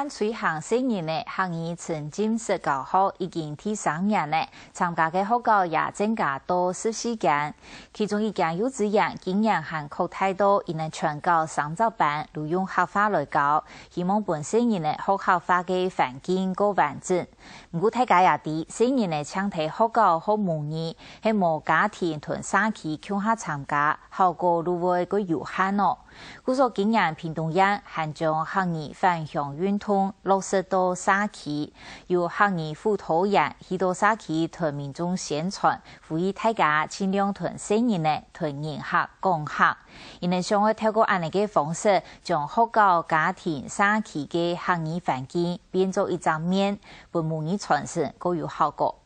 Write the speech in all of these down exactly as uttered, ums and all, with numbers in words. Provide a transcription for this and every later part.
推行細人仔客語沉浸式教學已經第三年了，參加个學校也增加到十四間，其中一間幼稚園今年還擴大到佢等全校三隻班都用客話來教，希望分細人仔學客話个環境過完整。毋過大家也知，細人仔淨在學校學母語，係無家庭同社區共下參加，效果就會較有限哦。 故所今年屏東縣還將客語返鄉運動落實到社區，由客語輔導員去到社區同民眾宣傳，呼籲大家盡量同細人仔、同人客講客。佢等想愛透過恁仔个方式，將學校、家庭、社區个客語環境變做一隻面，分母語傳承較有效果。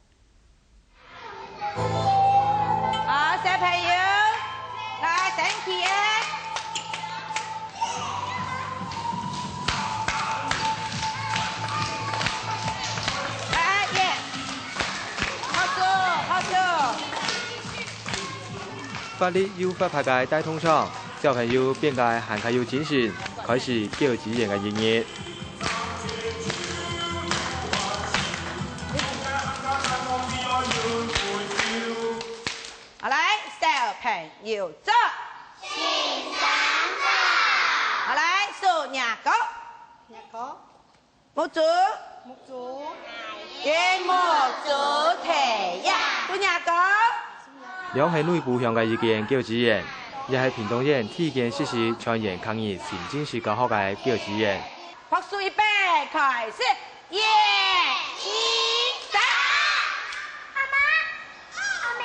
好，小朋友，來，thank you。來，耶，拍手，拍手。活力又活潑个大動場，小朋友變个還較有精神，開始教資源个一日。 好，來，小朋友做。先生做。好，來，手擎高。擎高。目珠。目珠。眼目珠提呀。手擎高。這係內埔鄉个一間教資源，也係屏東縣第一間實施全員客語沉浸式教學个教資源。拍手預備，開始。 耶！一、三！阿媽，阿姆。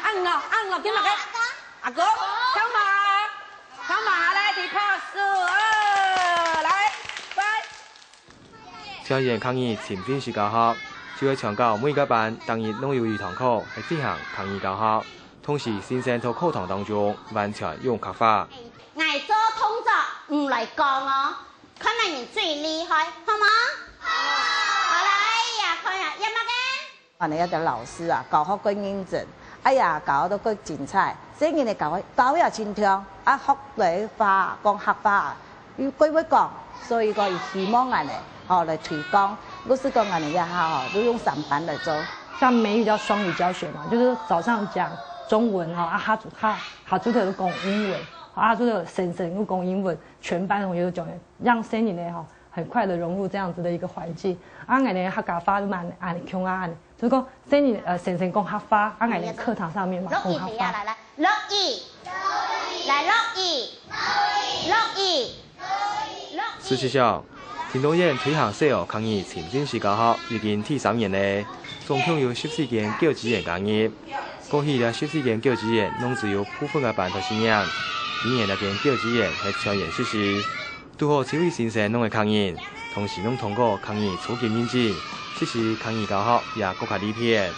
阿姆，阿姆，今日个阿公，阿公，看嘛，看嘛，來，你拍手哦，來，乖。全員客語沉浸式教學，就係全校每個班逐日攏有一堂課係進行客語教學，同時先生在課堂當中完全用客話。 𠊎做動作，你來講哦，看哪人最厲害，好無？好。好，來呀，看呀，演麼个？恁仔个老師啊，教學較認真，哎呀，教學都較精彩，細人仔教學，教學也盡暢，啊，學來話，講客話，又較會講，所以講，佢希望恁仔，吼，來推廣，老師講恁仔也好，吼，就用三班來做。像美語叫雙語教學嘛，就是早上講中文哈，啊，下晝下下晝頭就講英文，啊，下晝頭先生又講英文，全班同學都講，讓細人仔哈很快的融入這樣子的一個環境。啊，𠊎等客家話都蠻恁共下恁，就是講細人呃先生講客話，啊，𠊎等課堂上面嘛講客話。落雨，來來，落雨，來落雨，落雨。 事實上，屏東縣推行細學客語沉浸式教學已經第三年了，總共有十四間教資員加入。過去這十四間教資員攏只有部分个班讀四年，今年這間教資員係全員實施，堵好七位先生攏係客人，同時攏通過客語初級認證，實施客語教學也國家利片。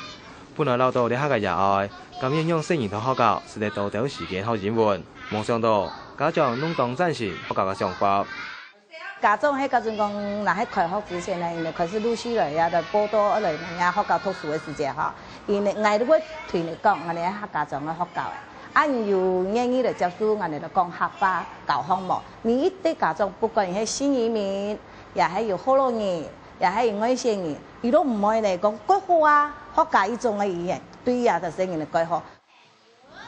本來恅著這下个爺哀，甘願讓細人在學校使得多兜時間學英文，無想到家長攏當贊成學校个想法。 家長係家陣講，若係開學之前呢，𠊎兜開始陸續來呀，就報到來𠊎兜學校讀書个時節吼，𠊎兜會同佢講，𠊎兜係客家庄个學校个，啊，你有願意來接受𠊎兜个講客話教學無？每一個家長，不管你係新移民，也係有學老人，也係有外省人，佢都毋會來講，蓋好啊，學家一種个語言，對呀，就係𠊎兜蓋好。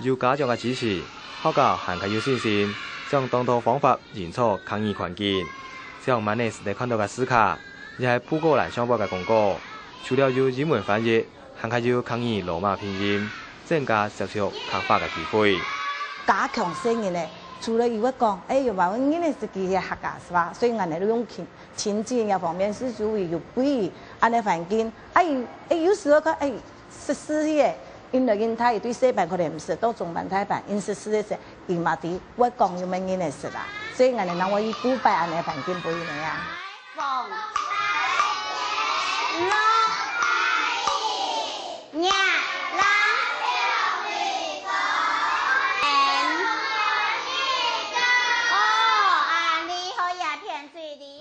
有家長个支持，學校還較有信心，想當多方法營造客語環境。像滿仔時節看著个字卡，也係布告欄上背个公告，除了有英文翻譯，還較有客語羅馬拼音，增加接觸客話个機會。加強細人仔，除了佢會講，哎，有嘛，𠊎認識佢个客家話，所以𠊎兜用親，親子這方面係屬於有歸，恁仔環境，哎，哎，有時候講，哎， 識字个，因為因大，對細班可能毋識，到中班、大班，因識字个時，因嘛知，會講又毋認得識啦。所以𠊎兜人會以古板恁仔環境分佢等啊。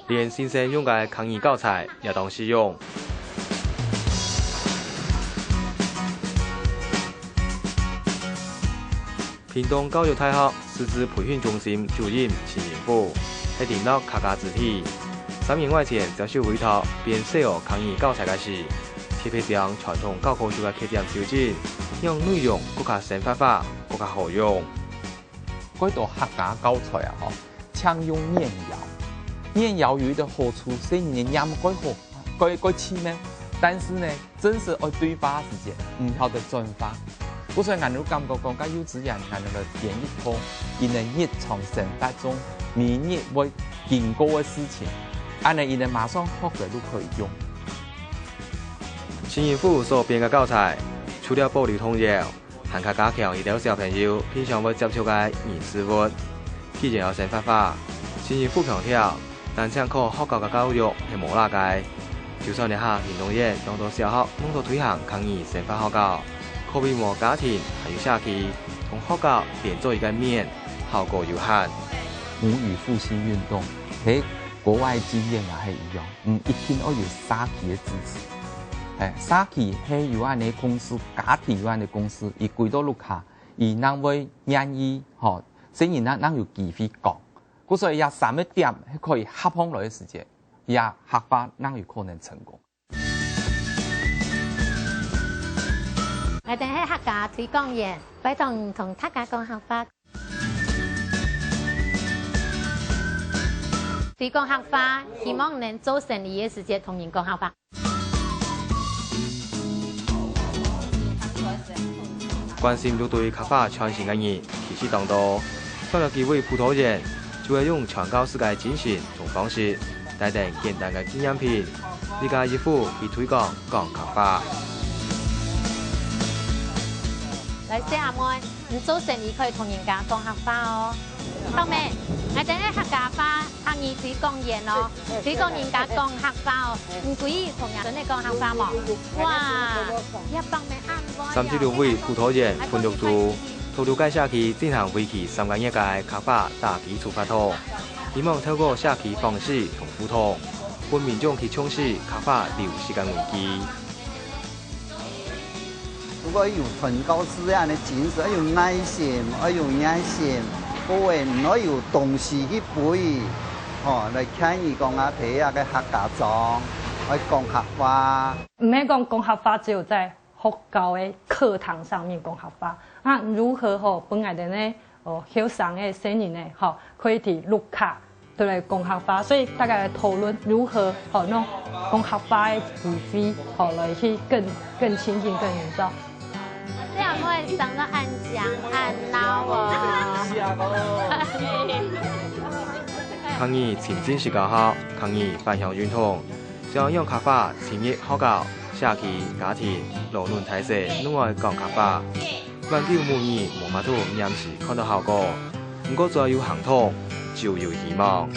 連先生用个客語教材也當實用。屏東教育大學師資培訓中心主任徐仁富，係領導客家子弟，三年外前接受委託編細學客語教材个時，特別將傳統教科書个缺點修正，讓內容更加生活化、更加好用。蓋多客家教材啊，吼，常用原謠。原謠有一個好處，細人仔念蓋好，蓋蓋趣味，但是呢， 真實愛對話个時節，毋曉得轉化。故所𠊎就感覺講，該幼稚園𠊎就來編一課，因為日常生活中每日會經過个事情，恁呢因為馬上學个就可以用。新人輔所編个教材，除了保留童謠，還較加強一兜小朋友平常會接觸个人事物。既然愛生活化，新人輔強調， 單淨靠學校个教育係無罅个。就算這下行動院當多小學攏在推行客語生活學校，可比無家庭還有社區同學校連做一個面，效果有限。母語復興運動，係國外經驗也係一樣，嗯，一定愛有社區个支持。欸，社區係有恁呢公司，家庭有恁呢公司，佢歸到屋下，佢正會願意，吼，細人仔正有機會講。 故所以這三個點係可以合攏來个時節，這客話正有可能成功。𠊎兜係客家推廣員，拜託你同大家講客話。推廣客話，希望能做生理个時節同人講客話。 關心又對客話傳承个人其實當多，像這幾位輔導員，就會用傳教士个精神同方式，帶等簡單个紀念品，離家一府去推廣講客話。來，細阿妹，你做生理可以同人家講客話哦。伯姆，𠊎兜係客家話 客語推廣員哦，推廣人家講客話哦，你可以同人真个講客話無？哇，一百名恁多。三十六位輔導員分六組，在六個社區進行為期三個月个客話打基礎活動，希望透過社區訪視同互動，分民眾去重視客話流失个危機。 如果有傳教士恁樣个精神，愛有耐心，愛有耐心，各位毋愛有東西去分，吼，來勸佢講啊，培養个客家腔，愛講客話。毋係講講客話只有在學校个課堂上面講客話，那如何吼，分𠊎兜呢 哦，後生个細人仔，吼，可以在屋下都來講客話，所以大家來討論如何，吼，用講客話个機會，吼，來去更，更親近、更營造。這樣會生得恁像恁老哦。客語沉浸式教學，客語返鄉運動， 想讓客話深入學校、社區、家庭，老嫩大細攏愛講客話。挽救母語無法度臨時看到效果，毋過只要有行動，就有希望。